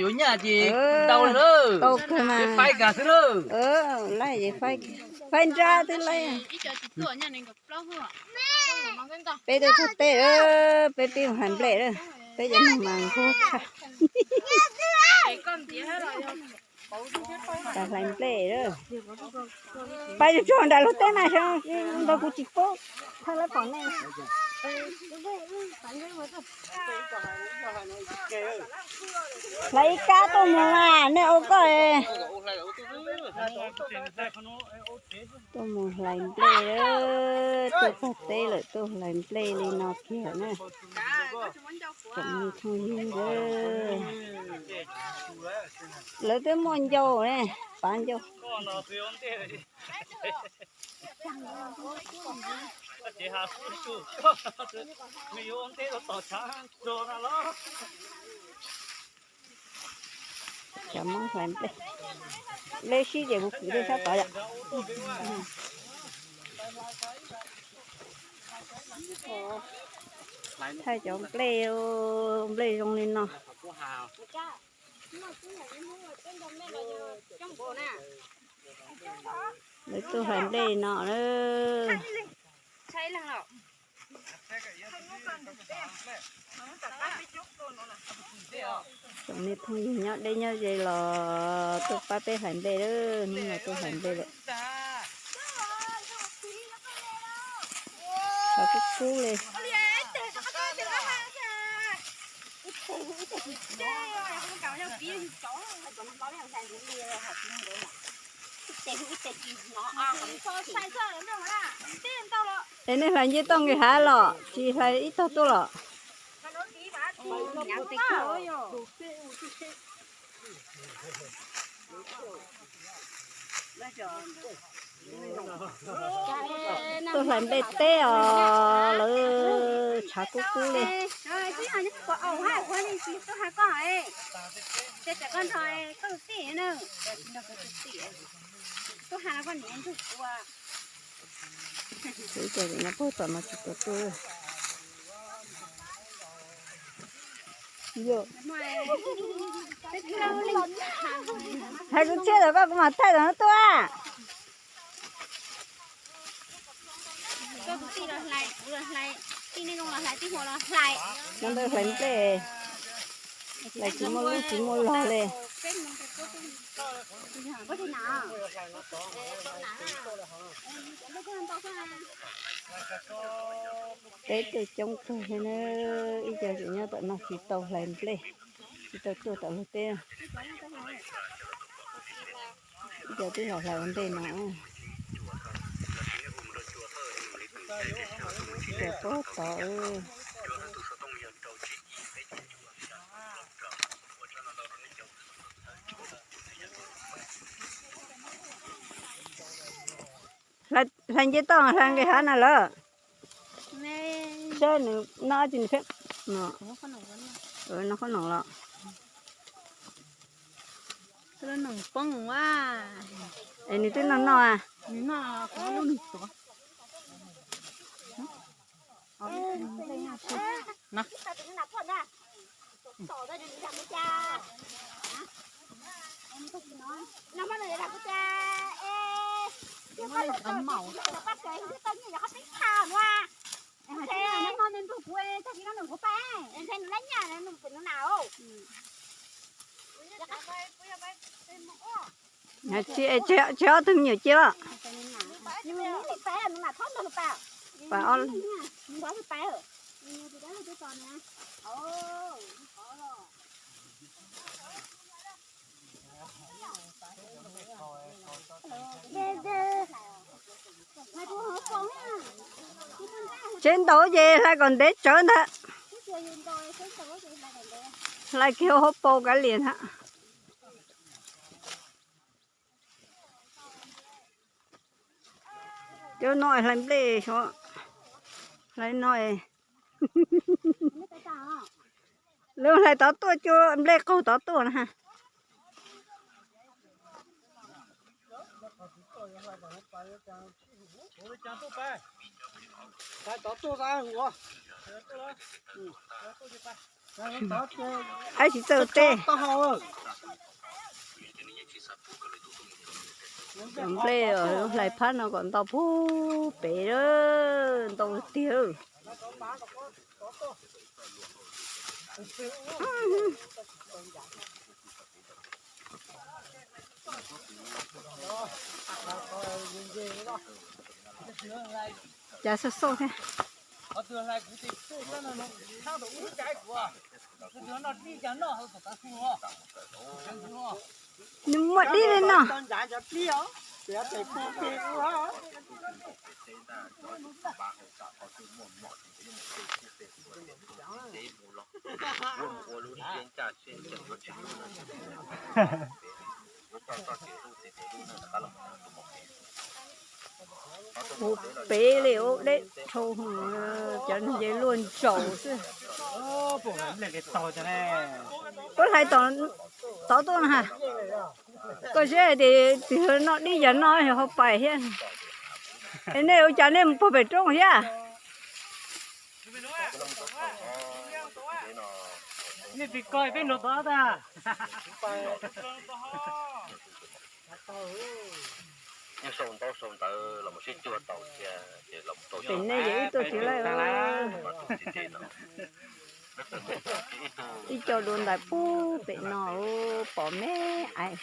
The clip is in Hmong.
Yuav nyaj ces tau lawm, tau kawg mas. Faib kag xwb lawm. Laij ces faib, faib nrab twb laij. Peb twb txog teb lawm, peb pib mus hlais nplej lawm. Peb cov neeg mas nquag tshaj. Hlais nplej lawm. Pais tsuag nram lub teb na, nrog kuv tsis pub, thawj lawv pom nej. Hlais ib kab tuaj mus mas nej ua koj. Tuaj mus hlais nplej, tuaj txog teb lawm tuaj hlais nplej li no kiag na. Tsoom me phooj ywg, lawv twb muaj ncauj ne, pav ncauj. Cov Hmoob hlais nplej, nplej sib ces kuv kwv tej sab tod yom. Thaij cov nplej, nplej zoo li no. Lawv tuaj hlais nplej no na. Tsoom me phooj ywg nyob deb nyob ze los tuaj pab peb hlais nplej lawm, hnub no tuaj hlais nplej lawm. Tshav kub kub li. Es nej hlais nce toj nqis hav los tsis hlais ib tog tuaj los? Tuaj hlais nplej teb os, lawv tshav kub kub li. Ib co no puag tom no tsis tau tuaj. Hais kuv tshiab lawm koj kuv mam thaij tom no tuaj. Nyob ntawd hlais nplej, hlais tsis muaj lub tsis muaj log li. Teb tuaj coob kawg thiab na, ib co tseem nyob tom no tsis tau hlais nplej, tsis tau tuaj tom luag teb. Ib co twb los hlais ua ntej no. Ib co puag tod. Hlais nce toj hlais nqis hav na lawm. Saib nws noj dab tsi nws pheej no. Noj qhob noom los. Es nws twb noj noj a. Tsis, tsis ob tug me nyuam cia os. Pas ob. Tsev ntaus ces hlais kom ntev tsawv ntag. Hlais kiag hauv paus kav liam ntag. Cov no hlais nplej, hlais no, lawv hlais tod tuaj, cua nplej qaug tod tuaj na. Hlais tod tuaj, hu. Aib tsis txawj tej. Cov nplej hlais phab no kom ntau puag pem, ntau tiag. Cas xauj xauj thiab. Nws muaj dib li no. Ua pem li ua deb dhau, cov neeg ces luaj ntsaum xwb. Puab hlais tod tuaj no ha. Koj saib tias tus noj dib yog noj yog hauv paus thiab. Es nej ua cas nej mus puag pem roob thiab? Nej tsis koj peb nrog tod tag. Pem nej ces ib tug tsis laij. Ib co dua ntais puag pem no, pom me ais.